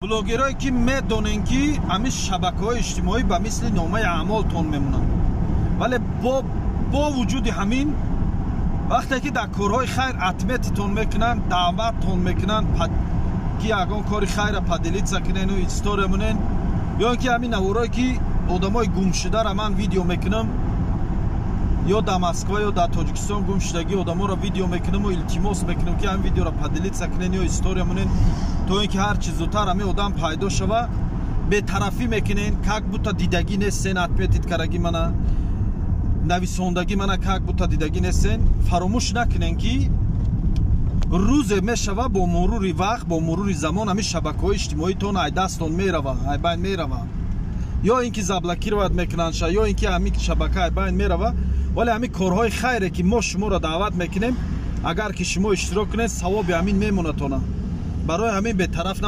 Блогерое, ки медонен, ки ҳамин шабакаҳои иҷтимоӣ ба мисли номаи аъмолтон мемонанд, вале бо вуҷуди ҳамин, вақте ки дар корҳои хайр отметить тон мекунанд, даъваттон мекунанд, ки ягон кори хайра поделиться кунену история монен, ё ин ки ҳамин наворое, ки одамои гумшудара ман видео мекунам, ё дар Москва, ё дар Тоҷикистон гумшудагӣ одаморо видео мекунаму илтимос мекунам, ки ҳамин видеоро поделиться кунен ё история монен, то ин ки ҳар чи зудтар ҳамин одам пайдо шава, бетарафӣ мекунен, как будто дидагӣ нестен. Отметить карагӣ мана, нависондагӣ мана, как будто дидагӣ нестен. Фаромӯш накунен, ки рӯзе мешава, бо мурури вақт, бо мурури замон ҳамин шабакаҳои иҷтимоитон ай дастон мерава, ай байн мерава, ё ин ки заблокировать мекунандша, ё ин ки ҳамин шабака ай байн мерава. Вале ҳамин корҳои хайре, ки мо шуморо даъват мекунем, агар ки шумо иштирок кунед, савоби ҳамин мемонатона. Барои ҳамин бетараф.